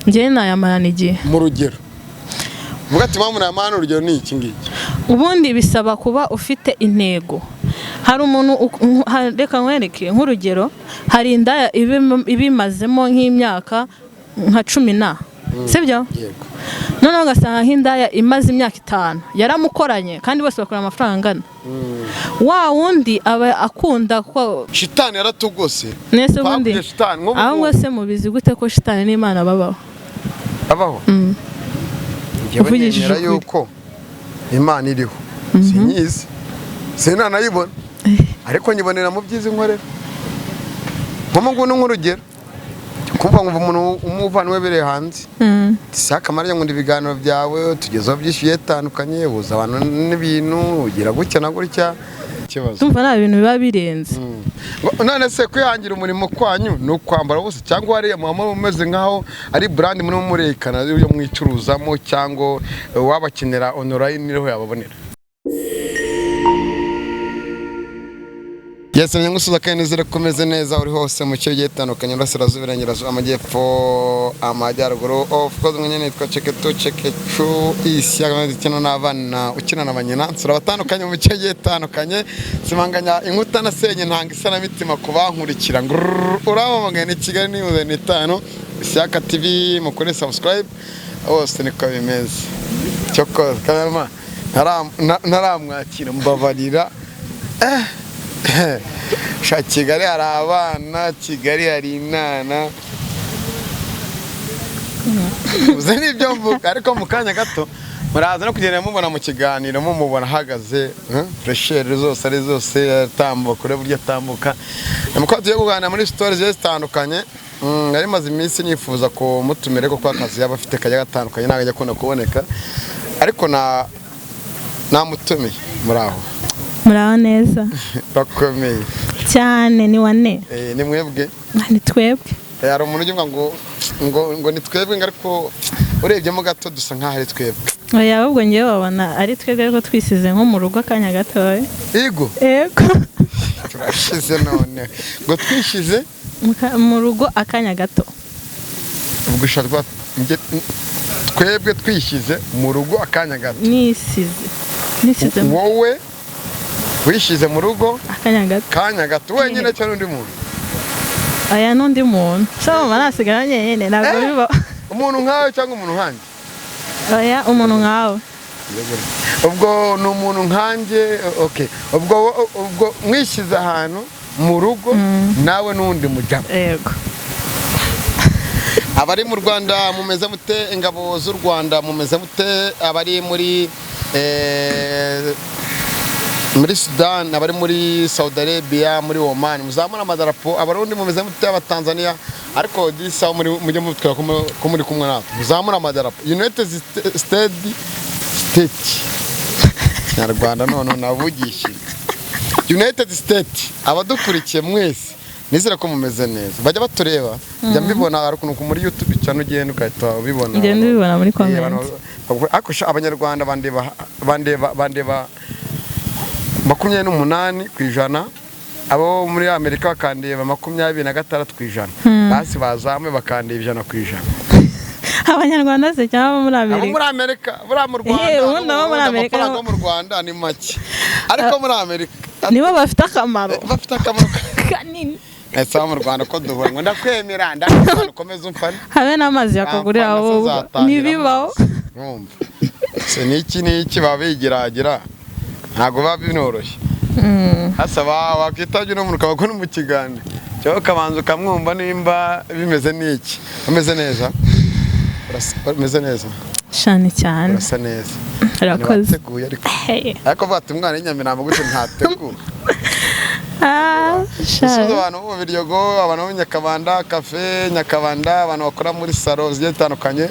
Njyewe nayamarana igihe. Mu rugero, vuga ati mpamvu nayamarana urugero ni iki ngiki. Ubundi bisaba kuba ufite intego. Hari umuntu reka nkwereke nk'urugero, hari indaya ibimazemo nk'imyaka nka 10 na, sibyo? Yego. Noneho ugasanga nk'indaya imaze imyaka 5 yaramukoranye, kandi bose bakora amafaranga angana. Wa wundi aba akunda ko Shitani yaratugose. Nese ubundi Twaguye shitani nk'ubu. Ahubwo se mubizi gute ko shitani n'Imana babaho? Abaho. Njyewe Uvugishije nemera ukuri. yuko Imana iriho. Sinyizi, sinanayibona, ariko nyibonera mu byiza inkorera. Nk'ubu ngubu ni nk'urugero, kumva nkumva umuntu umuvandimwe webereye hanze, saka amarya, nkunda ibiganiro byawe, tugezeho byinshi bigiye bitandukanye, uhuza abantu n'ibintu, ugira gutya na gutya, ikibazo. Tumva nta bintu biba birenze. None se kwihangira umurimo kwanyu ni ukwambara ubusa, cyangwa hariya muba mumeze nk'aho ari brand murimo murekana yo mwicuruzamo, cyangwa wabakenera online niho yababonera? Yes, nyangusuza kandi nizere ko umeze neza uri hose mu cyo bigiye bitandukanye, Burasirazuba, Iburengerazuba, Amajyepfo, Amajyaruguru. Of course, mwenye nitwa Cheketu Chekecu isi ukina n'abana, ukina na banyina, nsura abatandukanye mu bice bigiye bitandukanye, simanganya inkuta nasenye, ntanga isanamitima ku bankurikira. Uramamagaye ni Kigali ni 5 Ishyaka TV, mukore subscribe hose, niko bimeze. Cyokoze karama ntaramwakira, mbabarira. Sha, Kigali hari abana, Kigali hari inana, uzi n'ibyo mvuga, ariko mu kanya gato muraza no kugenda mubona mu kiganiro, mumubona ahagaze fresheri zose ari zose, atambuka, urebe uburyo atambuka. Ni muko tugiye kuganira muri stories zigiye zitandukanye. Nari maze iminsi nifuza kumutumira, ariko kuko akazi yaba afite kajya gatandukanye, ntabwo ajya akunda kuboneka, ariko na namutumiye. Muri aho? Muraho neza. Bakomeye? Cyane, ni wane. Ni mwebwe? Ni twebwe. Hari umuntu ugira ngo ni twebwe, ngo ariko urebyemo gato dusa nk'aho ari twebwe. Oya, ahubwo ngewe babona ari twebwe, ariko twisize nko mu rugo akanya gatoya. Yego. Yego. Turashize none ngo twishize Mu rugo akanya gato. Ubwo twebwe twishyize mu rugo akanya gato. Nisize, nisize Wowe wishyize mu rugo akanya gato. Kanya gato wenyine cyangwa n'undi muntu? Aya, n'undi muntu se mama nasigara njyenyine? Ntabwo bibaho. Umuntu nkawe cyangwa umuntu nkanjye? Oya, umuntu nkawe. Ubwo ni umuntu nkanjye, okay. Ubwo mwishyize ahantu mu rugo nawe n'undi mujyamo? Yego. Abari mu Rwanda mumeze mute? Ingabo z'u Rwanda mumeze mute? Abari muri Sudan, abari muri Saudi Arabia, muri Oman, muzamura amadarapo. Abarundi mumeze mute? Abatanzania, ariko disa muri mujye mutwira ko muri kumwe natwe, muzamura amadarapo. United State, Kinyarwanda none navugishije, United State, abadukurikiye mwese nizere ko mumeze neza. Bajya batureba, njya mbibona, hari ukuntu muri YouTube cyane ugenda ugahita ubibona. Ugenda ubibona muri comment. Ariko sha, Abanyarwanda bandeba 28%, abo muri Amerika bakandeba 26%. Basi bazamuye bakandeba 100%. Abanyarwanda se cyangwa abo muri Abo Amerika? muri Amerika, buriya mu Rwanda Ubundi abo muri no mu Amerika amafaranga yo mu Rwanda ni make, ariko muri Amerika nibo bafite akamaro bafite akamaro kanini. Ese abo mu Rwanda ko duhura ngo ndakwemera, ndakwemera, ukomeze umfane. Habe n'amazi yakugurira Amfana wowe se ntibibaho. amazi. Urumva se niki niki baba bigiragira, ntabwo biba binoroshye. Hasaba wakwitabye uno muntu ukaba no mu kiganiro, cyangwa ukabanza ukamwumva nimba bimeze n'iki. Umeze neza? Umeze neza? Shani cyane. Urasa neza. Urakoze. Ntiwateguye ariko. Hey. Ariko vuga ati umwana w'inyamirambo gute ntateguye? Ah, Gusubiza shani. abantu bo mu Biryogo, abantu bo mu Nyakabanda, kafe Nyakabanda, abantu bakora muri salo zigiye zitandukanye.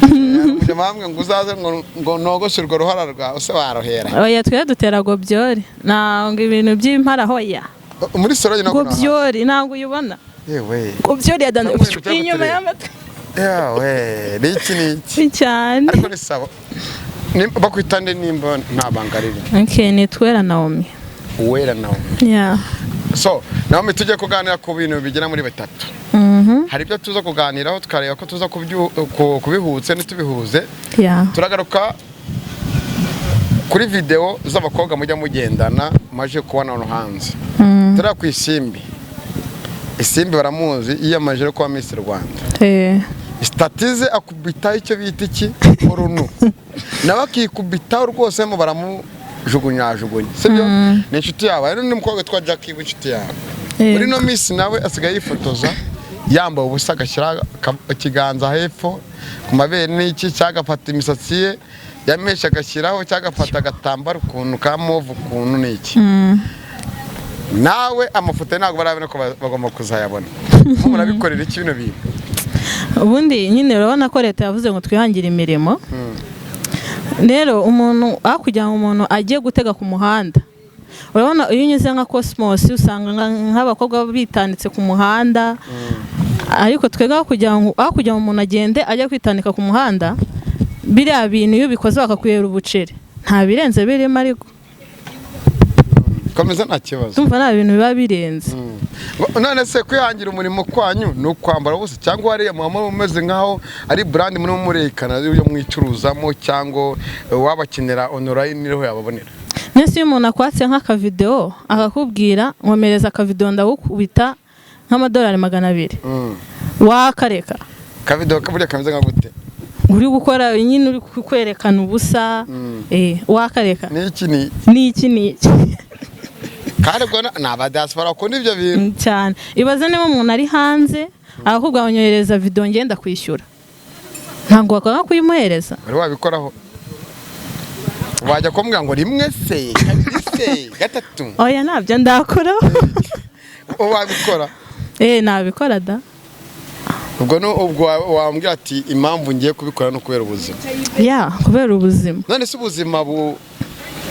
Mujya hamwe ngo uzaze ngo nogoshe urwo ruhara rwawe se warohera? Oya, twe dutera gobyori, ntabwo ibintu by'impara, hoya. Muri salo nyine ntabwo nahazi. Gobyori ntabwo uyibona. Yewe. Gobyori ya dande Cyangwa ibintu inyuma byagutereye. y'amatwi. Yewe, niki niki. Cyane. Ariko ni sawa. Bakwita nde nimba nta banga ririmo? Okay, ni Twera Naomi. Uwera nawe. Yeah. So, Naomi, tujye kuganira ku bintu bigera muri bitatu. Hari ibyo tuza kuganiraho, tukareba ko tuza kubihutse ntitubihuze. Turagaruka kuri videwo z'abakobwa mujya mugendana maje kubona hano hanze. Turiya ku Isimbi, Isimbi baramuzi, yiyamaje no kuba Miss Rwanda. Status ze akubitaho icyo bita iki, urunu, nawe akikubitaho rwose, mo baramujugunyajugunya, sibyo? Ni inshuti yawe. Hari n'undi mukobwa witwa Jackie w'inshuti yawe. Muri ino minsi nawe asigaye yifotoza yambaye ubusa, agashyira ikiganza hepfo ku mabere n'iki, cyangwa agafata imisatsi ye yameshe agashyiraho, cyangwa agafata agatambaro ukuntu ka mauve ukuntu n'iki. Nawe amafoto ye ntabwo barabona ko bagomba kuzayabona. Murabikorera iki bino bintu? Ubundi nyine urabona ko leta yavuze ngo twihangire imirimo. Rero umuntu, aho kugira ngo umuntu ajye gutega ku muhanda, urabona iyo unyuze nka Cosmos usanga nk'abakobwa bitanditse ku muhanda. Ariko twebwe aho kugira ngo umuntu agende ajye kwitandika ku muhanda, biriya bintu iyo ubikoze bakakwihera ubuceri, nta birenze birimo. Ariko Komeza, nta kibazo. Tumva nta bintu biba birenze. None se kwihangira umurimo kwanyu ni ukwambara ubusa, cyangwa hariya muba mumeze nk'aho ari brand murimo murekana yo mwicuruzamo, cyangwa wabakenera online niho yababonera? Mbese iyo umuntu akwatse nk'akavidewo akakubwira nkomereza akavidewo ndagukubita nk'amadolari 200, wakareka? Kavidewo buriya kameze nka gute? Uri gukora nyine, uri kwerekana ubusa, wakareka? N'iki ni N'iki n'iki. Kandi ubwo ni abadiaspora bakunda ibyo bintu. Cyane. Ibaze niba umuntu ari hanze akakubwira ngo nyohereza videwo ngenda kwishyura, ntabwo wakwanga kuyimuhereza. Wari wabikoraho? Wajya kumbwira ngo rimwe se, kabiri se, gatatu? Oya, ntabyo ndakora. Wabikora? Nabikora da. Ubwo ni ubwo wambwira ati impamvu ngiye kubikora no kubera ubuzima. Ya, kubera ubuzima. None se ubuzima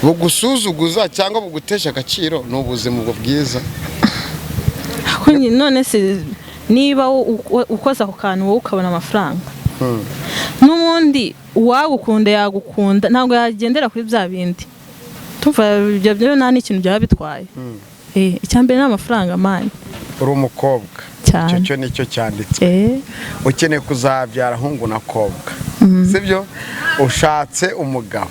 bugusuzuguza cyangwa bugutesha agaciro ni ubuzima ubwo bwiza? None se niba ukoze ako kantu wowe ukabona amafaranga, n'ubundi uwagukunda yagukunda, ntabwo yagendera kuri bya bindi. Tumva ibyo byo nta n'ikintu byaba bitwaye. Icya mbere ni amafaranga, man. Uri umukobwa. Cyane. Icyo cyo nicyo cyanditswe. Ukeneye kuzabyara hungu na kobwa, sibyo? Ushatse umugabo,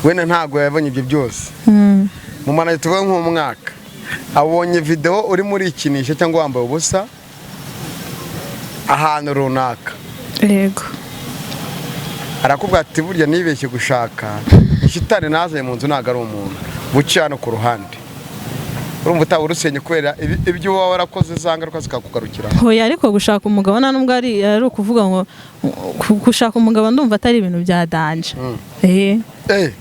wenda ntabwo yabonye ibyo byose. Mu manajye tuvuge nk'umwaka, abonye videwo urimo urikinisha cyangwa wambaye ubusa ahantu runaka. Arakubwira ati burya nibeshye gushaka, ishitani nazanye mu nzu ntabwo ari umuntu, buce hano ku ruhande. Urumva utaba urusenye kubera ibyo uba warakoze, za ngaruka zikakugarukira? Hoya, ariko gushaka umugabo nta nubwo ari ukuvuga ngo gushaka umugabo, ndumva atari ibintu bya danger.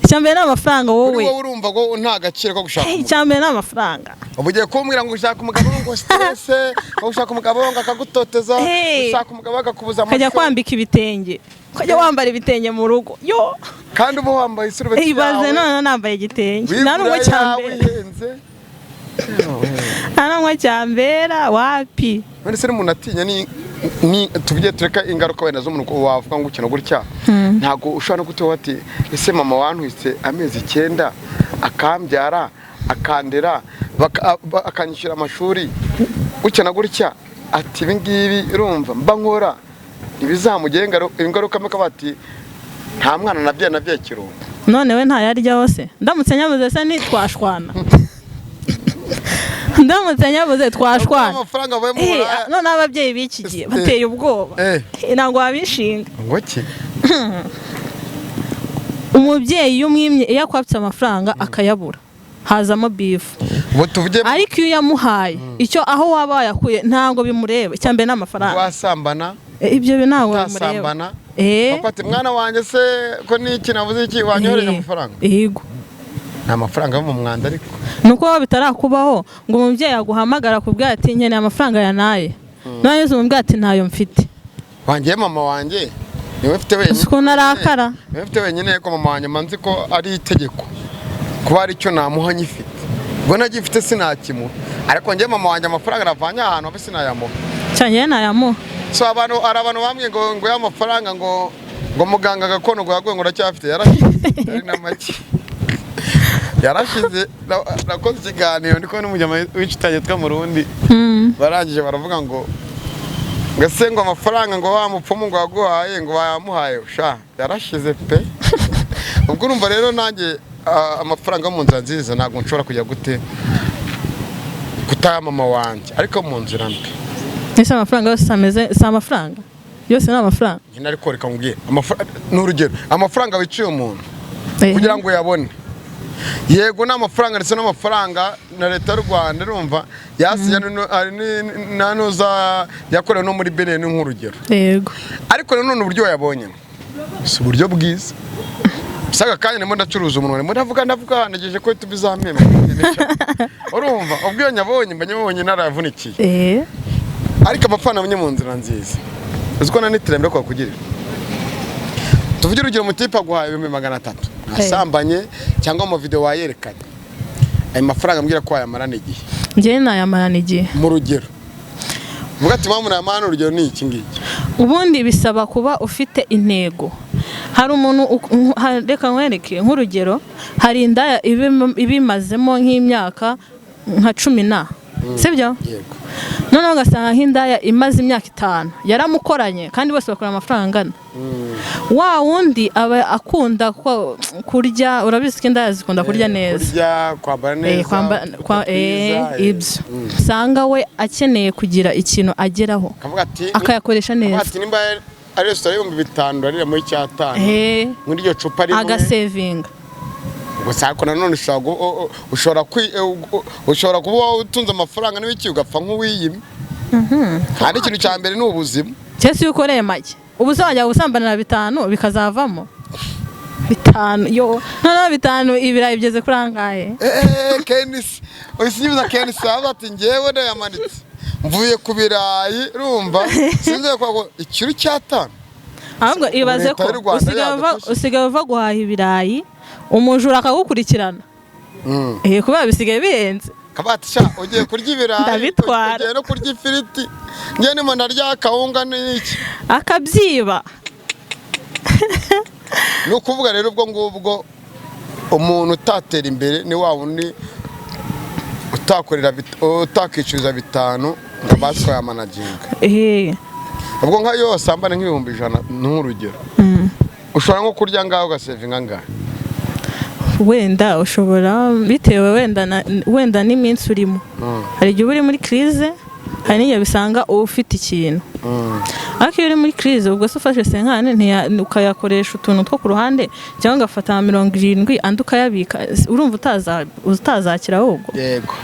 Icya mbere ni amafaranga. Kuri Wowe wowe urumva ko nta gaciro ko gushaka umugabo? Icya mbere ni amafaranga. Ubu ugiye kumbwira ngo ushaka umugabo ngo stress, ngo ushaka umugabo ngo akagutoteza, ushaka umugabo akakubuza Ukajya amasho. kwambika ibitenge, ukajya wambara ibitenge mu rugo yo. Kandi uba wambaye isurubeti Ibaze yawe, none nambaye igitenge, nta nubwo wigura yawe cyambera. ihenze. Nta nubwo cyambera, wapi. None se n'umuntu atinya ni tuvuge tureka ingaruka wenda z'umuntu ko wavuga ngo ukina gutya, ntabwo ushobora no kutuba ati ese mama wantwitse amezi 9, akambyara, akandera, akanyishyura amashuri, gutya na gutya, ati ibi ngibi urumva mba nkora ntibizamugira ingaruka mbi, akaba ati nta mwana nabyaye, nabyaye kirungo? None we ntayaryaho se? Ndamutse nyabuze se ntitwashwana? Ndamutse nyabuze twashwana? Amafaranga avuye mu Buraya. None ababyeyi b'iki gihe bateye ubwoba. Ntabwo wabishinga. Ngo ki? Umubyeyi iyo umwimye, iyo akwatse amafaranga akayabura, hazamo beef. Ubu tuvuge Ariko iyo uyamuhaye, icyo aho waba wayakuye ntabwo bimureba. Icya mbere ni amafaranga. Wasambana, Ibyo bintu ntabwo bimureba. utasambana, papa ati mwana wanjye se ko niki navuze iki, wanyohereje amafaranga? Yego. Nta mafaranga yo mu mwanda ariko. Ni uko waba bitarakubaho ngo umubyeyi aguhamagara akubwira ati nkeneye amafaranga ya naye, none umubwira ati ntayo mfite. Wanjye, mama wanjye niwe mfite wenyine. Uzi ukuntu arakara? Niwe mfite wenyine, ko mama wanjye manzi ko ari itegeko kuba hari icyo namuha nyifite. Ubwo nagifite sinakimuha, ariko njye mama wanjye amafaranga navanye ahantu habe sinayamuha. Cyane, nayamuha. So abantu, hari abantu bambwiye ngo ya mafaranga ngo muganga gakondo ngo yaguye ngo uracyafite, yarashize, ari na make yarashize. Nakoze ikiganiro ndi kumwe n'umujyama w'inshuti yanjye yitwa Murundi, barangije baravuga ngo Ngo ese ngo amafaranga ngo wa mupfumu ngo yaguhaye, ngo bayamuhaye? Sha, yarashize pe. Ubwo urumva rero nanjye amafaranga yo mu nzira nziza ntabwo nshobora kujya gute kutaya mama wanjye, ariko mu nzira mbi. Ese amafaranga yose ameze, si amafaranga yose ni amafaranga? Nyine, ariko reka nkubwire, ni urugero, amafaranga wiciye umuntu kugira ngo uyabone, yego ni amafaranga, ndetse n'amafaranga na Leta y'u Rwanda urumva yasinya hari na nuza yakorewe no muri Benin, ni nk'urugero. Ariko nanone uburyo wayabonye si uburyo bwiza. Saga kandi ndimo ndacuruza umunwa, ndimo ndavuga ntegereje ko tubizampemba. Urumva, ubwo iyo nyabonye mba nyabonye narayavunikiye. Ariko amafaranga nabonye mu nzira nziza, uzi ko na n'iterambere kwakugirira. Tuvuge urugero, umutipe aguhaye 300,000 asambanye cyangwa mu video wayerekanye, ayo mafaranga ambwira ko wayamarana igihe. Njyewe nayamarana igihe. Mu rugero vuga ati mpamvu nayamarana, urugero ni iki ngiki. Ubundi bisaba kuba ufite intego. Hari umuntu reka nkwereke nk'urugero, hari indaya ibimazemo nk'imyaka nka 10 na, sibyo? Yego. Noneho ugasanga nk'indaya imaze imyaka 5 yaramukoranye, kandi bose bakora amafaranga angana. Wa wundi aba akunda kurya, urabizi ko indaya zikunda kurya neza. Kurya, kwambara neza, twiza, ibyo usanga we akeneye kugira ikintu ageraho, akavuga ati akayakoresha akavuga neza. ati nimba ari resitora y'5,000, urarira muri icyatanu muri iryo cupa rimwe. Agasevinga. Gusa ariko nanone ushobora kuba wowe utunze amafaranga n'ibiki, ugapfa nk'uwiyimye. Kandi ikintu cya mbere ni ubuzima. Cyese iyo ukoreye make, ubu se wajya gusambanira 5 bikazavamo 5 yo? Noneho 5, ibirayi bigeze kuri angahe? Eee, Kenisi usinyibuza, Kenisi aravuga ati ngewe ndayamanitse mvuye ku birayi, urumva sinzi ko ikiro cy'atanu. Ahubwo ibaze Leta ko y'u Rwanda yadufashe. Usigaye uva guhaha ibirayi, umujura akagukurikirana. Kubera bisigaye bihenze. Kabati sha, ugiye kurya ibirayi? Ndabitwara. Ugiye no kurya ifiriti, ngewe ndimo ndarya akawunga n'iki. Akabyiba. Ni ukuvuga rero ubwo ngubwo umuntu utatera imbere ni wa wundi utakicuruza 5 ngo abashe yamanaginga. Ubwo nka yo wasambana nk'100,000, nk'urugero, ushobora nko kurya ngaho ugasevinga ngaho. Wenda ushobora, bitewe wenda n'iminsi urimo. Hari igihe uba uri muri crise, hari n'igihe bisanga uba ufite ikintu. Ariko iyo uri muri crise, ubwo se ufashe cinquante ukayakoresha utuntu two ku ruhande, cyangwa ugafata nka 70 andi ukayabika, urumva utazakira ahubwo. Yego.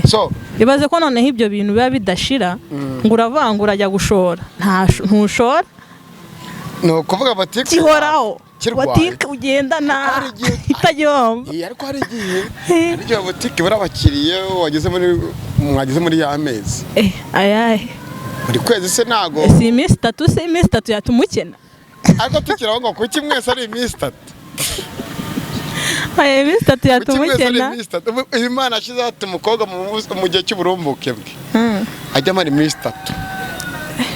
So Ibaze ko noneho ibyo bintu biba bidashira, ngo uravanga urajya gushora, ntushora. Ni ukuvuga botike Gihoraho. Kirwaye. Botike ugendana Hari igihe- itagihomba. Ariko hari igihe botike ibura abakiriya, wageze muri mwageze muri ya mezi. Ayahe? Buri kwezi se ntago? Si iminsi 3 se? Iminsi 3 yatuma ukena? Ariko tukiri aho ngo kuki mwese ari iminsi 3? Aya, iminsi 3 Kuki yatuma mwese ari ukena? iminsi 3? Ubu Imana yashyizeho ati umukobwa mu gihe cy'uburumbuke bwe ajya amara iminsi 3.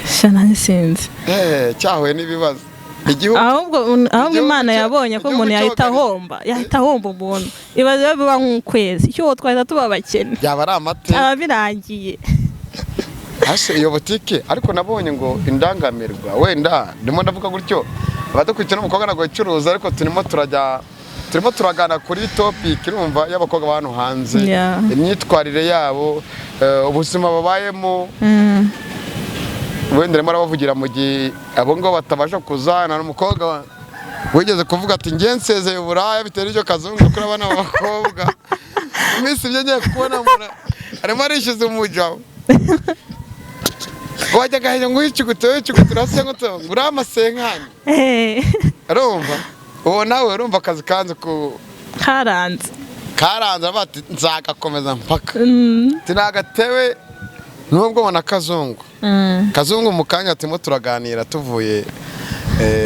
Sha, nanjye sinzi. Cyahuye n'ibibazo igihugu. Ahubwo Igihugu Imana yabonye ko igihugu umuntu yahita cyugarije. ahomba, yahita ahomba umuntu. Ibaze iyo biba nk'ukwezi, icyo twahita tuba abakene. Byaba ari amateka. Aba birangiye. Hasi iyo botike, ariko nabonye ngo indangamirwa, wenda ndimo ndavuga gutyo, abadukurikiye n'umukobwa ntabwo yicuruza, ariko turimo turagana kuri topic, urumva, y'abakobwa ba hano hanze, imyitwarire yabo, ubuzima babayemo. Wenda arimo arabavugira mu gihe abo ngabo batabasha kuzana. Umukobwa wigeze kuvuga ati njye nsezeye uburaya bitewe n'icyo kazungu kuri abana b'abakobwa. Mu minsi ibyo ngiye kubona mbona arimo arishyuza umujabo wajya agahenya ngo wicugute wicugute urase ngo uriya amasenkani. Urumva uwo nawe, urumva akazi kanze ku Karanze. Karanze, aravuga ati nzagakomeza mpaka tinagatewe nubwo mbona kazungu. Kazungu mu kanya turimo turaganira tuvuye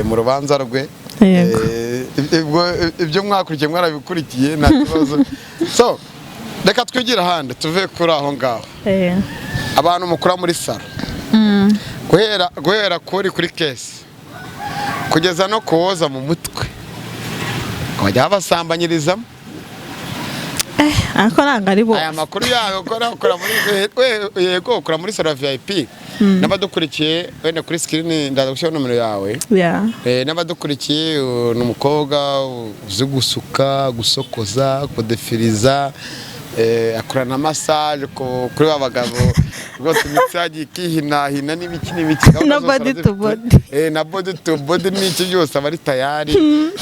mu rubanza rwe. Ibyo mwakurikiye mwarabikurikiye, nta kibazo. So reka twigire ahandi, tuve kuri aho ngaho. Abantu mukora muri salon, guhera kuri caisse kugeza no kuwoza mu mutwe, bajya babasambanyirizamo. Ariko ntabwo ari bose. Aya makuru yawe, ukora muri, yego, ukora muri salon VIP. N'abadukurikiye, wenda kuri screen ndaza gushyiraho nomero yawe. Yeah. N'abadukurikiye, ni umukobwa uzi gusuka, gusokoza, kudefiriza, akora na massage kuri ba bagabo rwose, imitsi yagiye ikihinahina n'ibiki n'ibiki, gahunda Na zose body to arazifite. body. Na body to body n'iki byose aba ari tayari.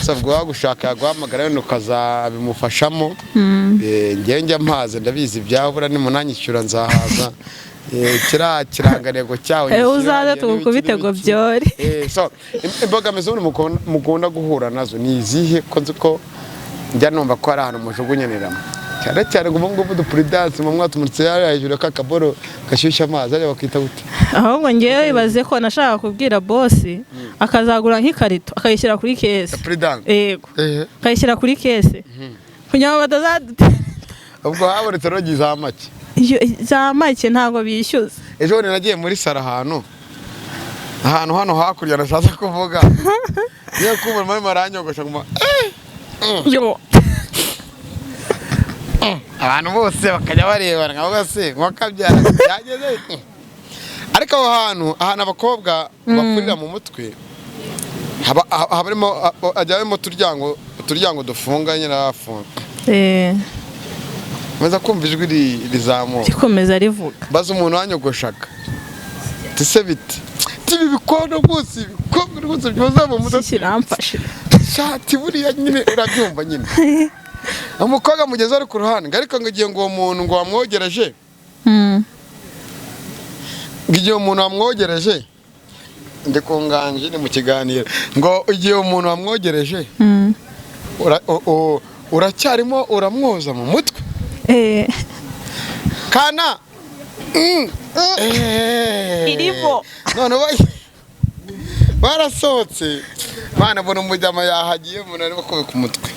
So ubwo wagushaka yaguhamagara, wenda ukazabimufashamo. Njyewe njya mpaze, ndabizi ibyaho, buriya nimunanyishyura nzahaza. Kiriya kirangantego cyawe Eh, ngishyira uzaze hariya n'ibiki tugukubite ngo n'ibiki. byore. So imbogamizi ubundi mukunda guhura nazo ni izihe? Ko nzi ko njya numva ko hari ahantu mujugunyaniramo cyane cyane, ngo ubu ngubu dupuridanse mu mwatumuritse hariya hejuru ka kaboro gashyushya amazi, hariya bakita gute? Ahubwo ngewe ibaze ko nashaka kubwira boss akazagura nk'ikarito akayishyira kuri caisse. Puridanse? Yego, akayishyira kuri caisse kugira ngo batazadutera. Ubwo habonetse rogi za make? Iyo za make ntabwo bishyuza. Ejo bundi nagiye muri salon ahantu hano hakurya nashatse kuvuga, iyo kubona marimo aranyogosha ngo Yo. Abantu bose bakajya barebana nkavuga se nk'akabyara byageze. Ariko aho hantu, ahantu abakobwa bapfurira mu mutwe, haba harimo, hajya harimo uturyango dufunganye n'abafunga. Maze kumva ijwi rizamuka, rikomeza rivuga. Baza umuntu wanyogoshaga, ese bite? Ibi bikondo rwose, ibikombe rwose byoza mu mutwe. Kiramfashe. Shati buriya nyine urabyumva nyine, umukobwa mugeze ari ku ruhande ngo, ariko ngo igihe ngo uwo muntu ngo wamwogereje, ngo igihe umuntu wamwogereje, ndi ku nganje, ni mu kiganiro, ngo igihe umuntu wamwogereje, uracyarimo uramwoza mu mutwe. Kana. Irimo. None barasohotse, bana bona umujyama yahagiye, umuntu arimo kubika umutwe.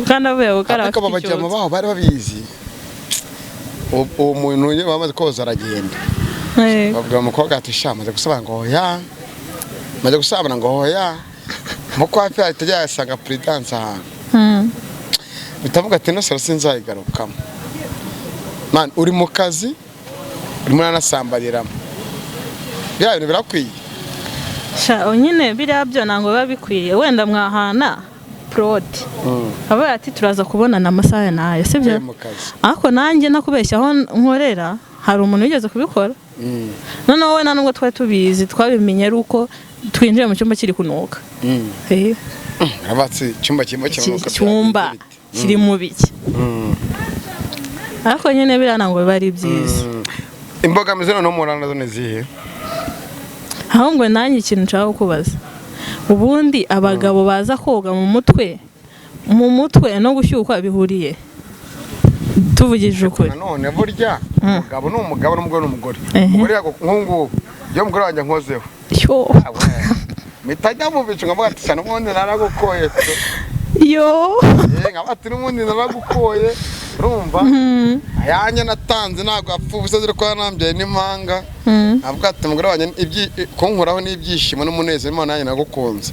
Kandi avuye gukaraba Ariko aba afite bajyama icyotsi. baho bari babizi. Uwo muntu nyine bamaze koza aragenda. Babwira umukobwa ati: "Sha, maze gusobanura ngo hoya, maze gusobanura ngo hoya." Mu kwafi ahita ajya yasanga Prudence ahantu. Bitavuga ati: "Ino salon sinzayigarukamo." Man, uri mu kazi, urimo uranasambariramo, biriya bintu birakwiye? Sha, nyine biriya byo ntabwo biba bikwiye. Wenda mwahana porodi, abaye ati: "Turaza kubonana amasaha n'aya," sibyo? Uri mu kazi. Ariko nanjye nakubeshya, aho nkorera hari umuntu wigeze kubikora. Noneho we nta nubwo twari tubizi, twabimenye ari uko twinjiye mu cyumba kiri kunuka. Abatsi icyumba kirimo Iki kimanuka. cyumba kiri mu biki? Ariko nyine biriya ntabwo biba ari byiza. Imbogamizi noneho muhura nazo ni izihe? Ahubwo nanjye ikintu nshaka kukubaza, ubundi abagabo baza koga mu mutwe no gushyukwa bihuriye, tuvugije ukuri? Nanone burya umugabo ni umugabo n'umugore ni umugore. Umugore nk'ubu ngubu iyo umugore wanjye nkozeho, Yo. mpita njya mu bicu nkavuga ati: "Cyane ubundi naragukoye." Yo. Nkavuga ati: "N'ubundi naragukoye." Urumva ayanjye natanze ntabwo apfa ubusa, dore ko yanambyaye n'impanga. Avuga ati: "Umugore wanjye kunkoraho n'ibyishimo n'umunezero, Imana nanjye nagukunze."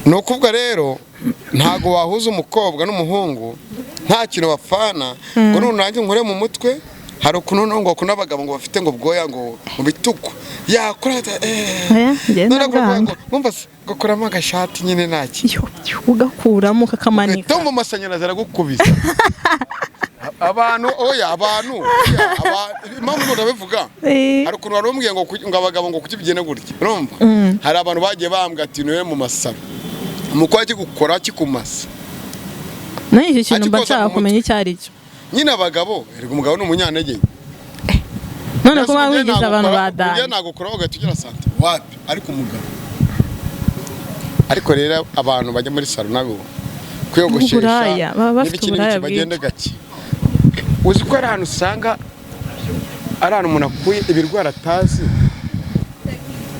Ni ukuvuga rero ntabwo wahuza umukobwa n'umuhungu nta kintu bapfana, ngo nurangiza nkore mu mutwe. Hari ukuntu noneho ngo bakunda abagabo ngo bafite ngo ubwoya ngo mu bitugu yakora ati, Oya, njye none ngo ndabyanga. ngo mwumva se gukuramo agashati nyine ntaki. Yo, ugakuramo ukakamanika. Ugahita wumva amashanyarazi aragukubise. Abantu, oya, abantu, oya, impamvu ngo ndabivuga, hari ukuntu wari umbwiye ngo ngo abagabo ngo kuki bigenda gutya, urumva? Hari abantu bagiye bambwira ati: "Niwe mu masaro umukobwa akigukora kikumasa." Nanjye icyo kintu mba Akikoza nshaka mu mutwe. kumenya icyo ari cyo. Nyine abagabo, erega umugabo ni umunyantege nke. None ko wigize abantu ba Ujye dani. Nagukora ugahita ugira sante wapi, ariko umugabo, ariko rero abantu bajya muri salon nabo kwiyogoshesha Uburaya, baba bafite n'ibiki n'ibiki, uburaya bagende bwinshi. gake. Uzi ko hari ahantu usanga ari ahantu umuntu akuye ibirwara atazi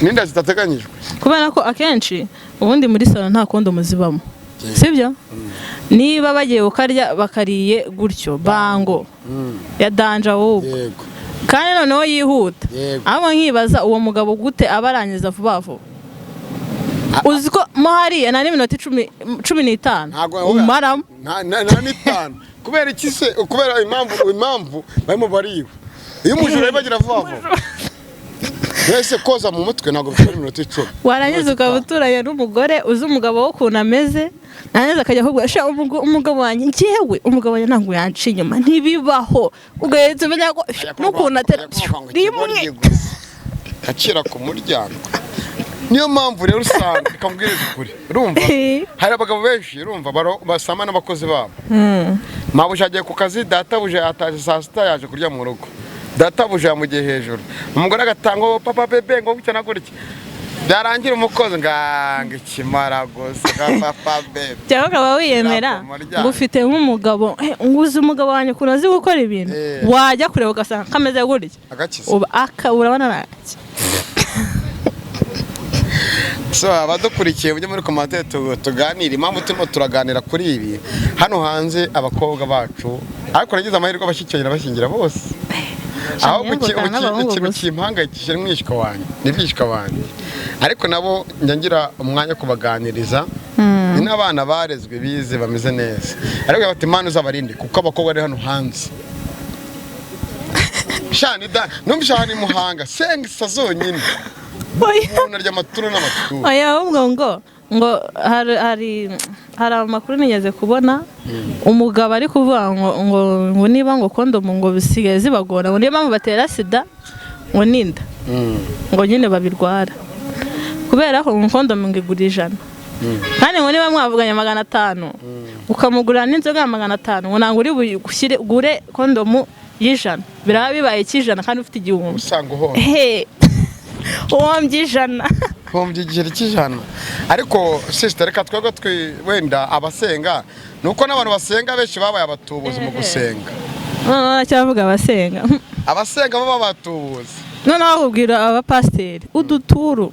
n'inda zitateganyijwe. Kubera ko akenshi ubundi muri salon nta kondomu zibamo, sibyo? Niba bagiye kukarya bakariye gutyo bango ya danger ahubwo. Kandi noneho yihuta. Ahubwo nkibaza uwo mugabo gute aba arangiza vuba vuba. Uzi ko mo hariya nta n'iminota 10, 15 Ntabwo umaramo. Nta n'itanu. Kubera iki se? Kubera impamvu barimo bariba. Iyo umujura bagira vuba vuba. Mbese koza mu mutwe ntabwo bitwara iminota 10. Warangiza ukaba uturanye n'umugore uzi umugabo we ukuntu ameze, narangiza akajya akubwira: "Sha, umugabo wanjye, njyewe umugabo wanjye ntabwo yanca inyuma, ntibibaho." Ugahita umenya ko n'ukuntu atera rimwe. Acira ku muryango. Niyo mpamvu rero usanga, reka mbwirize ukuri, urumva, hari abagabo benshi, urumva, basama n'abakozi babo. Mabuja agiye ku kazi, databuja yataje saa 6, yaje kurya mu rugo, databuja yamugiye hejuru, umugore agatanga ngo papa bébé, ngo gutya na gutya, byarangira umukozi nganga ikimara gusa nga papa bébé. Cyangwa ukaba wiyemera Ku muryango. ngo ufite nk'umugabo, ngo uzi umugabo wanjye ukuntu azi gukora ibintu, wajya kureba ugasanga kameze gutya. Agakiza. Uba aka urabona nanjye. So abadukurikiye, mujye muri commentaire tuganire. Impamvu turimo turaganira kuri ibi, hano hanze abakobwa bacu, ariko nagize amahirwe abashyikirana bashyingira bose, ahubwo Cyane n'abahungu ikintu gusa. kimpangayikishije ni mwishywa wanjye, ni mwishywa wanjye, ariko nabo njya ngira umwanya wo kubaganiriza. Ni n'abana barezwe, bize, bameze neza, ariko bati: "Imana uzabarinde," kuko abakobwa bari hano hanze shani da numvise ahantu i Muhanga sengisa zonyine. Oya. Umuntu arya amaturu n'amaturu. Oya, ahubwo ngo hari amakuru nigeze kubona, umugabo ari kuvuga ngo niba ngo kondomu ngo bisigaye zibagora, ngo niyo mpamvu batera sida, ngo n'inda, ngo nyine babirwara kubera ko ngo kondomu ngo igura 100, kandi ngo niba mwavuganye 500 ukamugurira n'inzoga ya 500, ngo ntabwo uri bushyire ugure kondomu y'100, biraba bibaye icy'ijana kandi ufite 1000. Usanga uhomba. He, uhombye 100. Hombye igiceri cy'100. Ariko sister, reka twebwe wenda abasenga, ni uko n'abantu basenga benshi babaye abatubuzi mu gusenga. Noneho aracyavuga abasenga. Abasenga baba abatubuzi. Noneho bakubwira abapasiteri uduturu.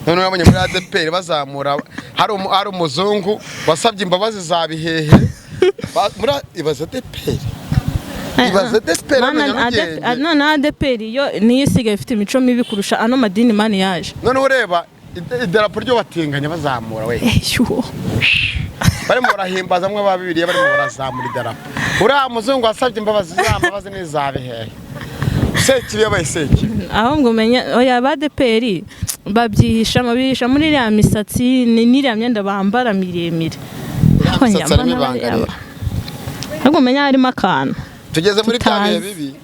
Noneho nabonye muri ADEPR bazamura, hari umuzungu wasabye imbabazi za bihehe. Muri ibaze ADEPR, ibaze ADEPR hano Nyarugenge. Noneho ADEPR yo niyo isigaye ifite imico mibi kurusha ano madini mani yaje. Noneho ureba idarapo ryo batinganya bazamura we. Eyo. Barimo barahimbaza mwe ba Bibiliya, barimo barazamura idarapo. Uriya muzungu wasabye imbabazi, za mbabazi ni iza bihehe? Sekibi yabaye sekibi. Ahubwo umenya oya, ba ADEPR babyihisha, babihisha muri iriya misatsi n'iriya myenda bambara miremire. Iriya misatsi harimo ibanga rero. Ahubwo umenya harimo akantu Tugeze muri bya bihe tutazi. bibi.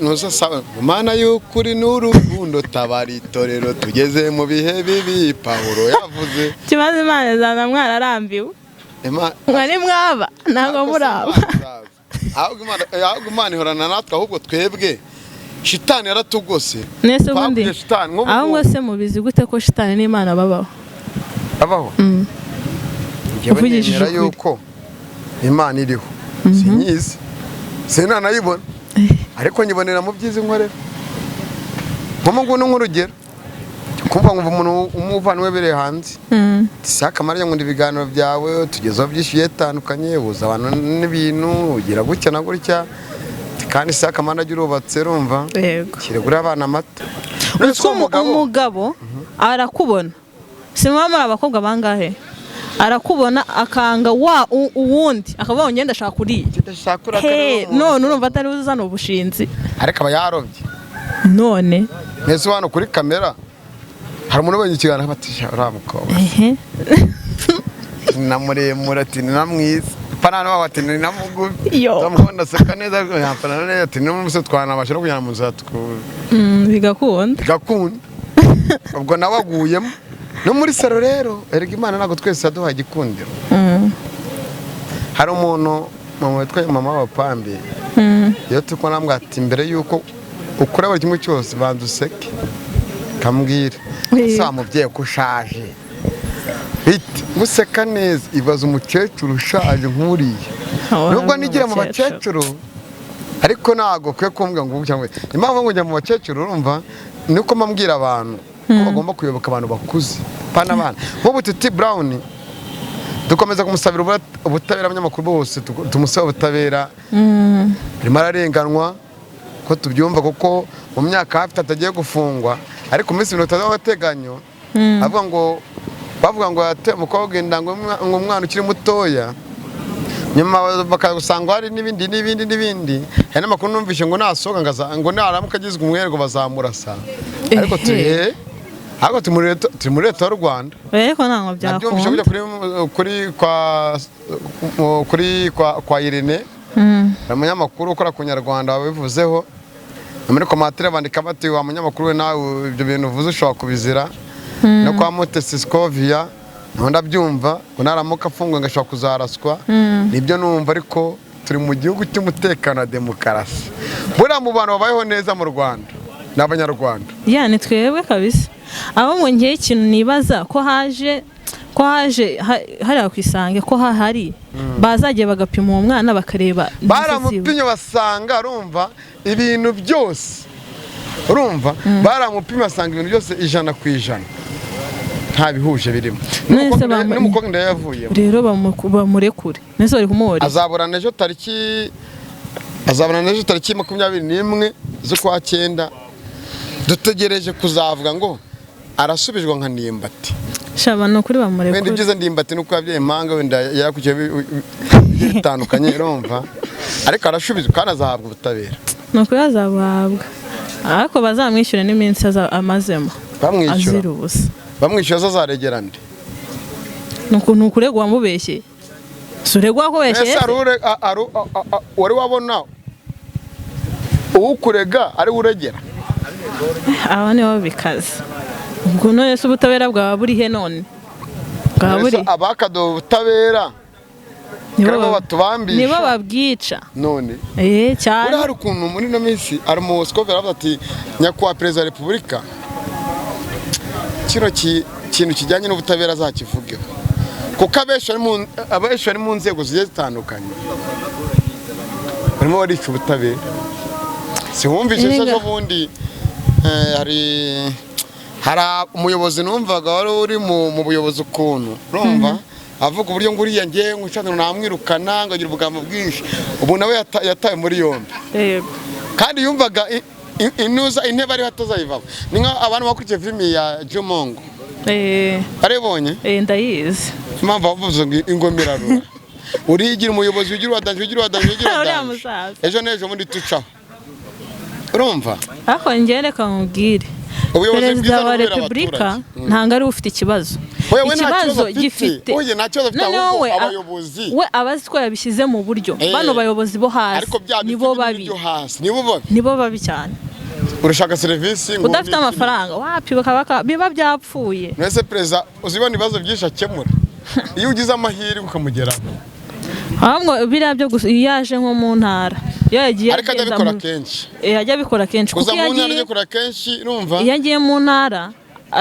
Nuza sa Mana y'ukuri n'urukundo, tabara itorero, tugeze mu bihe bibi Pawulo yavuze. Kibazo, Imana izana mwararambiwe. Mwari mwaba ntabwo Ariko se muraba. Imana izaza. Ahubwo Imana ihorana natwe, ahubwo twebwe shitani yaratugose. Nese ubundi Twakubye shitani nk'ubu ahubwo ngubu. se mubizi gute ko shitani n'Imana babaho? Babaho. Njyewe Uvugishije nemera ukuri. yuko Imana iriho. Sinyizi, sinanayibona, ariko nyibonera mu byiza inkorera. Nk'ubu ngubu ni nk'urugero, kumva nkumva umuntu umuvandimwe bereye hanze, saka amarya, nkunda ibiganiro byawe, tugezeho byinshi bigiye bitandukanye, uhuza abantu n'ibintu, ugira gutya na gutya, kandi saka amara urubatse, urumva, kiregura abana amata. None se Utwo uwo mugabo umugabo arakubona, si muba muri abakobwa bangahe, arakubona akanga wa uwundi akavuga ngo ngenda ashaka uriya. Ndashaka uriya He, kariho. none urumva atari uzana ubushinzi? Ariko aba yarobye. None Mbese hano kuri kamera hari umuntu ubonye ikiganiro bati: "Uriya mukobwa ni na muremure," ati, "ni na mwiza," ipantaro babo ati, "ni na mugufi." Yo. Ndamubona aseka neza, yampanaro neza, ati n'umunsi twanabasha no kujyana mu nzira Bigakunda. Bigakunda. Ubwo nawe aguyemo no muri salo. Rero erega Imana ntabwo twese yaduhaye igikundiro. Hari umuntu, mama witwa mama w'abapambi, iyo turi kumwe arambwira ati: "Mbere y'uko ukora buri kimwe cyose, banza useke." Kambwira: "Ese wa mubyeyi ko ushaje bite guseka neza?" Ibaza umukecuru ushaje nk'uriya. Oh, Nubwo nigira mu umukecuru. bakecuru, ariko ntabwo ukwiye kumbwira ngo cyangwa impamvu ngo njya mu bakecuru, urumva, ni uko mbabwira abantu ko bagomba kuyoboka abantu bakuze, pana abana. Nk'ubu Titi Brown dukomeza kumusabira ubutabera, abanyamakuru bose tumusaba ubutabera. Arimo ararenganwa ko tubyumva, kuko mu myaka hafi 3 agiye gufungwa, ariko mu minsi 30 w'agateganyo, avuga ngo bavuga ngo yateye umukobwa inda, ngo umwana ukiri mutoya. Nyuma bakagusanga hari n'ibindi n'ibindi n'ibindi. Hari n'amakuru numvise ngo nasohoka ngo naramuka agizwe umwere ngo bazamurasa. Ariko turi Ehe. Ariko turi muri leta y'u Rwanda. Ariko ntabwo Nabyumvise byakunda. kujya kuri kwa Irene. Hari umunyamakuru ukora ku Nyarwanda wabivuzeho. Muri commentaire bandika bati: "Wa munyamakuru we, nawe ibyo bintu uvuze ushobora kubizira." No kwa Mutesi Scovia naho ndabyumva ngo naramuka afunguwe ngo ashobora kuzaraswa. Nibyo numva, ariko turi mu gihugu cy'umutekano na demokarasi. Buriya mu bantu babayeho neza mu Rwanda ni Abanyarwanda. Ya, ni twebwe kabisa. Ahubwo ngewe ikintu nibaza, ko haje hariya ku Isange, ko hahari bazagiye bagapima uwo mwana bakareba ingeso ziwe. Baramupimye basanga, urumva, ibintu byose, urumva, baramupimye basanga ibintu byose 100% nta bihuje birimo. None se N'umukobwa inda yavuyemo. Rero bamurekure, nese bari kumuhora. Azaburana ejo tariki 21 z'ukwa cyenda. Dutegereje kuzavuga ngo arasubijwe nka Ndimbati. Shaba, ni ukuri Wenda bamurekure. ibyiza Ndimbati nuko yabyaye impanga, wenda yarakurikiye bigiye bitandukanye, urumva, ariko arashubizwa kandi azahabwa ubutabera. Ni ukuri azabuhabwa, ariko bazamwishyure n'iminsi amazemo Bamwishyura. azira ubusa. Bamwishyura zo azaregera nde? Ni ukuregwa wamubeshye, si uregwa wakubeshyeye. Ese Se? Wari wabona uwukurega ari we uregera? Aba nibo bikaze. Ubwo none se ubutabera bwaba buri he? None bwaba buri Ese abakaduha ubutabera nibo karimo batubambisha? Nibo babwica. None Eh, cyane. Buriya hari ukuntu muri ino minsi hari umusikovi aravuga ati: "Nyakubahwa Perezida wa Repubulika, kino kintu kijyanye n'ubutabera azakivugeho," kuko abenshi bari mu nzego zigiye zitandukanye barimo barica ubutabera. Siwumvise se? Erega. Ejo bundi hari umuyobozi numvaga wari uri mu buyobozi, ukuntu urumva avuga uburyo ngo uriya ngewe ngo nshatse namwirukana, ngo agira ubugambo bwinshi. Ubu nawe yatawe muri yombi. Kandi yumvaga inuza intebe ariho atazayivamo. Ni nka abantu bakurikiye filimi ya Jumongo. Aribonye. Eh, ndayizi. Impamvu bavuze ngo ingoma irarura, urigira umuyobozi, ugira uwadanje, ugira uwadanje, ugira Uriya uwadanje. musaza. Ejo n'ejo bundi tucaho, urumva. Ariko njyewe reka nkubwire, Ubuyobozi Perezida bwiza wa ni ububera Repubulika abaturage. ntabwo ariwe ufite ikibazo. Oya, we nta Ikibazo kibazo afite. gifite Oya, nta kibazo afite, Noneho ahubwo we abayobozi. We aba azi ko yabishyize mu buryo. Bano bayobozi bo hasi Ariko bya nibo biti babi. byo hasi nibo babi. Nibo babi cyane. Urashaka serivisi ngo Udafite amafaranga wapi, biba byapfuye. Mwese perezida uzibona ibibazo byinshi akemura iyo ugize amahirwe ukamugeraho. Ahubwo biriya byo gusa iyo yaje nko mu ntara, iyo yagiye Ariko ajya agenda abikora kenshi. Eh, ajya abikora kenshi kuko Kuza iyo mu ntara agiye ajya akora kenshi, urumva. Iyo agiye mu ntara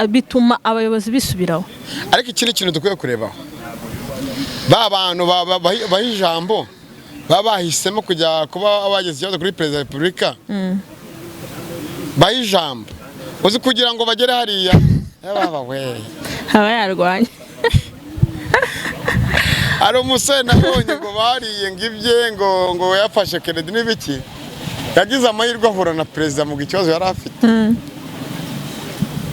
bituma abayobozi bisubiraho. Ariko ikindi kintu dukwiye kurebaho, ba bantu baha ijambo baba bahisemo kujya kuba bagize ikibazo kuri Perezida wa Repubulika, baha ijambo, uzi kugira ngo bagere hariya. Baba we! Aba yarwanye. Hari umusore nabonye ngo bariye ngo ibye ngo yafashe crédit n'ibiki, yagize amahirwe ahura na perezida mu ikibazo yari afite,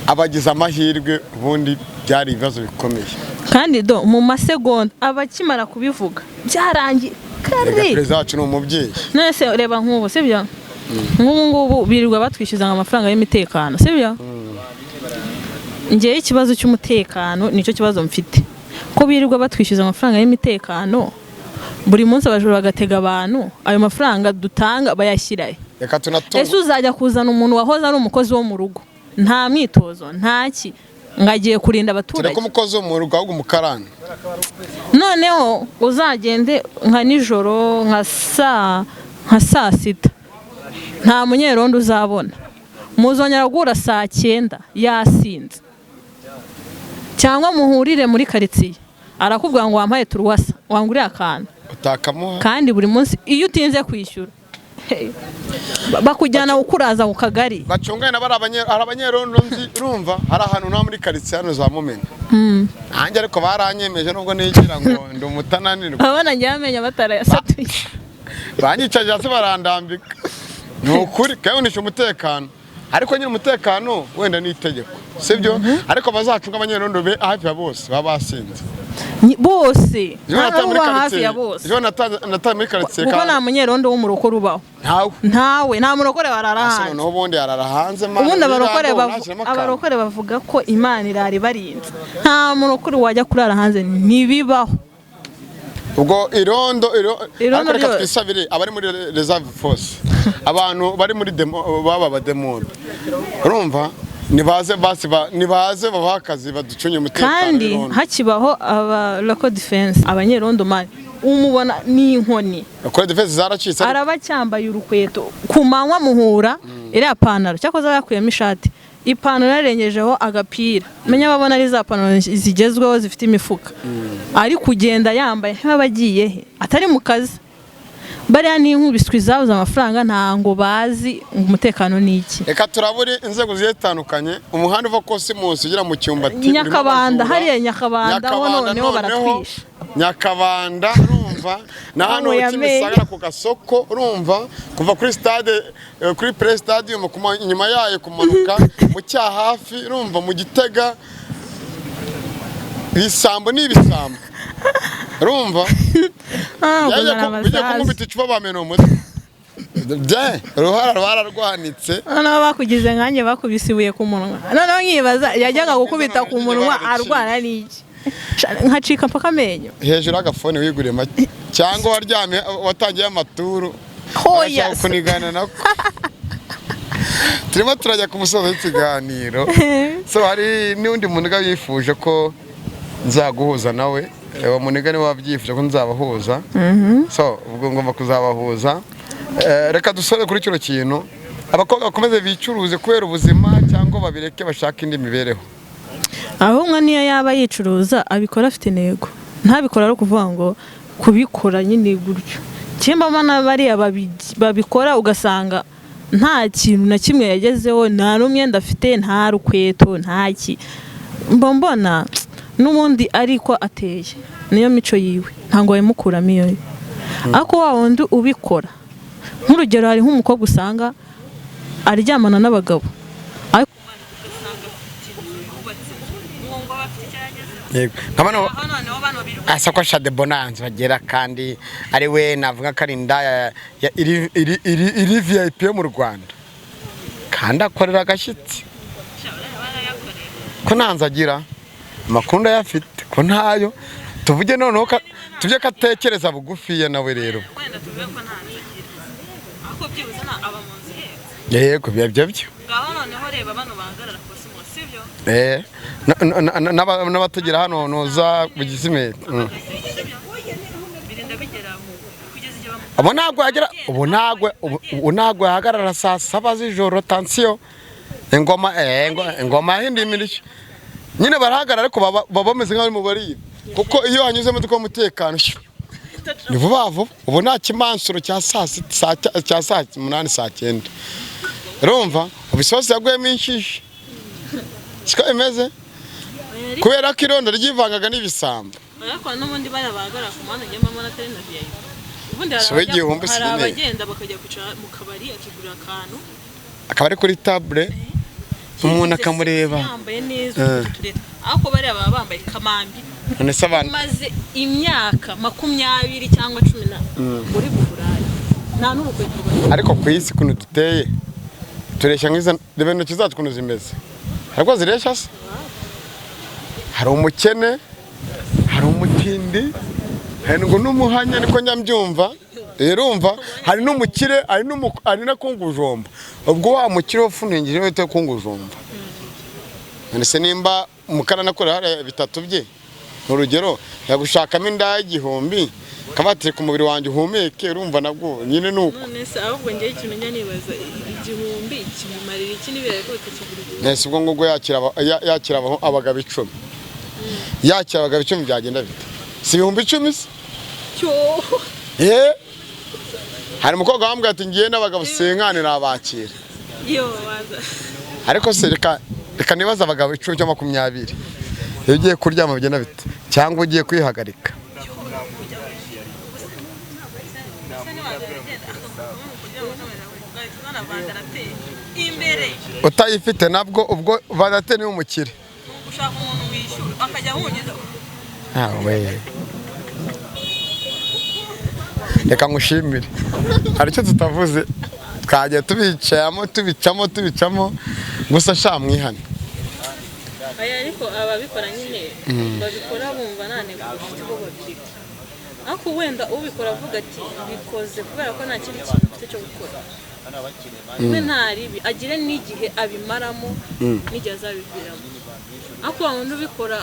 abagize amahirwe, ubundi byari ibibazo bikomeye. Kandi do mu masegonda aba akimara kubivuga byarangiye Reka, kare. perezida wacu ni umubyeyi. None se reba nk'ubu, sibyo, nk'ubu ngubu birirwa batwishyuza ngo amafaranga y'imitekano, sibyo? Ngewe ikibazo cy'umutekano nicyo kibazo mfite, ko birirwa batwishyuza amafaranga y'imitekano buri munsi, abajura bagatega abantu, ayo mafaranga dutanga bayashyirahe? Reka tunatunge. Ese uzajya kuzana umuntu wahoze ari umukozi wo mu rugo, nta mwitozo, nta ki, ngo agiye kurinda abaturage? Tureke umukozi wo mu rugo, ahubwo umukarani. Noneho uzagende nka nijoro, nka saa sita, nta munyerondo uzabona. Muzongera guhura saa cyenda yasinze, cyangwa muhurire muri karitsiye arakubwira ngo wampaye turuwasa, wanguriye akantu. Utakamuha. Kandi buri munsi iyo utinze kwishyura, hey, bakujyana kukuraza ku kagari. Bacungane na bari hari abanyerondo nzi, urumva, hari ahantu nta muri karitsiye hano za Mumena nanjye, ariko baranyemeje nubwo nigira ngo ndi umutananirwa. Abana njye bamenya batarayasatuye. Banyicaje hasi barandambika, ni ukuri kandi unisha umutekano. Ariko nyine umutekano wenda ni itegeko, sibyo? Ariko bazacunga abanyerondo be hafi ya bose baba basinze. Bose Ejo nataye muri nta hafi quartier. ya bose. Ejo nataye muri quartier. Kuko nta munyerondo w'umurokore ubaho. Ntawe. Ntawe, nta murokore warara Ase hanze. noneho ubundi arara hanze mana. Ubundi abarokore Nyamirambo, nashyiramo akantu. Abarokore bavuga ko Imana irara ibarinze. Nta murokore wajya kurara hanze, ntibibaho. Ubwo irondo Irondo ariko reka ryose. twisabire abari muri reserve force, abantu bari muri demo, baba abademobe, urumva, nibaze basi nibaze babahe akazi, baducunge umutekano Kandi w'irondo. hakibaho aba local defense, abanyerondo man umubona n'inkoni. Kuri defense zaracitse ariko. Araba cyambaye urukweto ku manywa, muhura iriya pantaro, cyakoze aba yakuyemo ishati, ipantaro yarengejeho agapira, menya babona ari za pantaro zigezweho zifite imifuka, ari kugenda yambaye nk'aba agiye he atari mu kazi. Bariya ni inkubiswi zabuze amafaranga, ntango bazi ngo umutekano ni iki. Reka turabure inzego zigiye zitandukanye. Umuhanda uva Kosimusi ugera mu Cyumbati urimo Nyakabanda, abajura. hariya Nyakabanda ho noneho baratwishe. Nyakabanda, urumva, na hano Aho yamenye. Kimisagara ku gasoko, urumva, kuva kuri stade, kuri pre stadium, inyuma yayo kumanuka mu Cyahafi, urumva, mu Gitega, ibisambo ni ibisambo, urumva. Ah, Yajya kuzana bijya amasasu. kumubita icupa, bamena umutwe bye, uruhara rwararwanitse. Noneho bakugize nkanjye, bakubise ibuye ku munwa. Noneho nkibaza, yajyaga gukubita ku munwa arwana n'iki? Nkacika mpaka amenyo. Hejuru y'agafone wiguriye make, cyangwa waryamye watangiye amaturu. Hoya. Urashaka kunigana nako. Turimo turajya ku musozo w'ikiganiro. So hari n'undi muniga yifuje ko nzaguhuza nawe. Uwo muniga niwe wabyifuje ko nzabahuza, so ubwo ngomba kuzabahuza. Reka dusore kuri kino kintu: abakobwa bakomeze bicuruze kubera ubuzima, cyangwa babireke bashake indi mibereho? Ahubwo niyo yaba yicuruza, abikora afite intego, ntabikora ari ukuvuga ngo kubikora nyine gutyo. Kimba na bariya babikora, ugasanga nta kintu na kimwe yagezeho, nta n'umwenda afite, nta rukweto, nta ki. Mba mbona n'ubundi ariko ateye, niyo mico yiwe, ntabwo wayimukuramo iyo yo. Ariko wa wundi ubikora, nk'urugero, hari nk'umukobwa usanga aryamana n'abagabo, ariko Yego, nka bano asa ko Shade Bonance bagera, kandi ari we navuga ko ari indaya iri VIP yo mu Rwanda, kandi akorera agashyitsi, ko ntanze agira amakuru ndayafite ko ntayo tuvuge. Noneho tuvuge ko atekereza bugufiya nawe rero. Wenda tuvuge ko nta nzu agira, ariko byibuze aba mu nzu ihenze. Yego, biba byo byo. Ngaho noneho reba bano bahagarara Kosimusi, sibyo? Eh, n'abategera hano nuza ku Gisimenti. Sibyo, birinda bigera kugeza igihe Ubu ntabwo yagera, ubu ntabwo yahagarara saa 7 z'ijoro. Tansiyo, ingoma, ingoma yahinduye imirishyo nyine. Barahagarara ariko baba bameze nk'abari mu bariba, kuko iyo hanyuze imodoka y'umutekano shyo, ni vuba vuba. Ubu nta kimansuro cya saa 6, cya saa 8, saa 9, urumva. Ubu isosi yaguyemo inshishi, siko bimeze, kubera ko irondo ryivangaga n'ibisambo. Ariko n'ubundi bariya bahagarara ku muhanda, njye mbona atari na VIP. Ubundi hari Si we 1000 hari sinine. abagenda bakajya kwicara mu kabari, akigurira akantu. Akaba ari kuri table, umuntu akamureba. Yambaye neza utureta, ariko bariya baba bambaye kamambi. None se abantu Umaze imyaka 20 cyangwa 10 na uri buburaya, nta n'urukweto rwawe. Ariko ku isi ukuntu duteye, tureshya nk'izo. Reba intoki zacu ukuntu zimeze, ariko zireshya se? Hari umukene, hari umutindi, hari ngo n'umuhanya, niko njya mbyumva. Urumva, hari n'umukire, hari na kungujomba. Ubwo wa mukire wafuningije niwe wita kungujomba. None se nimba umukarani akorera hariya bitatu bye, ni urugero, yagushakamo indaya 1000 kabatire ku mubiri wanjye uhumeke, urumva nabwo nyine ni uko. None se ahubwo njyewe ikintu njya nibaza, 1000 kimumarira iki n'ibirayi ko bitakigura 1000? Nese ubwo ngubwo yakira yakira abagabo 10, yakira abagabo 10 byagenda bite? Si 10,000 se? Cyo. Ye, hari umukobwa wambwiye ati: "Ngiye n'abagabo sinkane nabakira." Yo baza. Ariko se reka nibaze, abagabo 10 cyangwa 20, iyo ugiye kuryama bigenda bite, cyangwa ugiye kwihagarika? Imbere. Utayifite nabwo ubwo badateye umukire. Ushaka umuntu wishyura akajya ahungiza. Awe, reka ngushimire. Hari icyo tutavuze, twagiye tubicamo, tubicamo, tubicamo gusa. Sha, mwihane. Aya, ariko ababikora nyine babikora bumva nta ntego bafite, bo babireka. Ariko wenda ubikora avuga ati: "Bikoze kubera ko nta kindi kintu mfite cyo gukora," we nta ribi agire n'igihe abimaramo n'igihe azabiviramo. Ariko wa wundi ubikora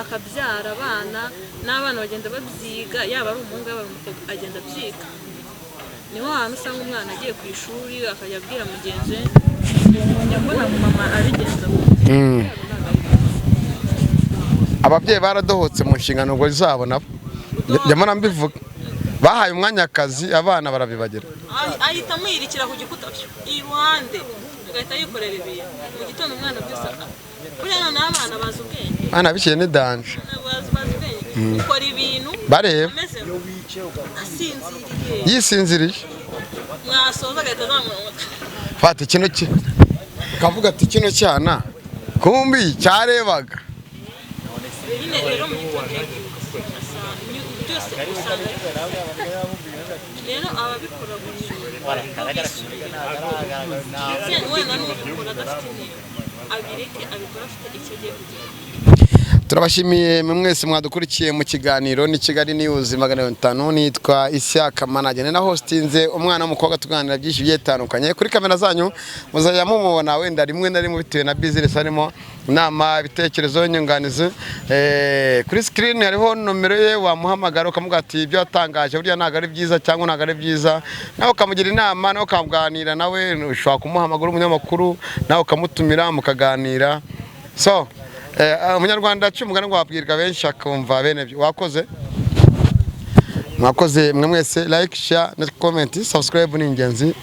akabyara abana, n'abana bagenda babyiga, yaba ari umuhungu, yaba ari umukobwa, agenda abyiga. Niho hantu usanga umwana agiye ku ishuri akajya abwira mugenzi we ngo: "Njya mbona mama abigenza gutya." Ababyeyi baradohotse mu nshingano ngo zabo nabo. Njya mbivuga, bahaye umwanya akazi, abana barabibagira. Ahita amwirikira ku gikuta iruhande, agahita yikorera ibintu mu gitondo. Umwana byose buriya noneho abana bazi ubwenge. Abana biciye ni danger. Bazi ubwenge, ukora ibintu bareba ameze asinziriye. Yisinziriye. Mwasoza agahita azamura umutwe. Fata kino ki, ukavuga ati: "Kino cyana kumbi cyarebaga." Nyine rero mu gitondo yabyutse byose usanga rero ababikora gutyo bisubira, ndetse wenda n'ubikora adafite intego abireke, abikora afite icyo agiye kugera. Turabashimiye mwe mwese mwadukurikiye mu kiganiro ni Kigali News 500. Nitwa Isiaka Managene na hostinze umwana w'umukobwa, tuganira byinshi bigiye bitandukanye. Kuri kamera zanyu muzajya mumubona wenda rimwe na rimwe bitewe na business harimo, inama, ibitekerezo, inyunganizi. Kuri screen hariho nomero ye, wamuhamagara ukamuga ati: "Ibyo yatangaje burya ntabwo ari byiza," cyangwa "ntabwo ari byiza," nawe ukamugira inama, nawe ukaganira nawe. Ushobora kumuhamagara umunyamakuru, nawe ukamutumira mukaganira. So umunyarwanda aciye umugani ngo wabwirwa benshi akumva bene byo. Wakoze, mwakoze mwe mwese. Like, share na comment, subscribe ni ingenzi.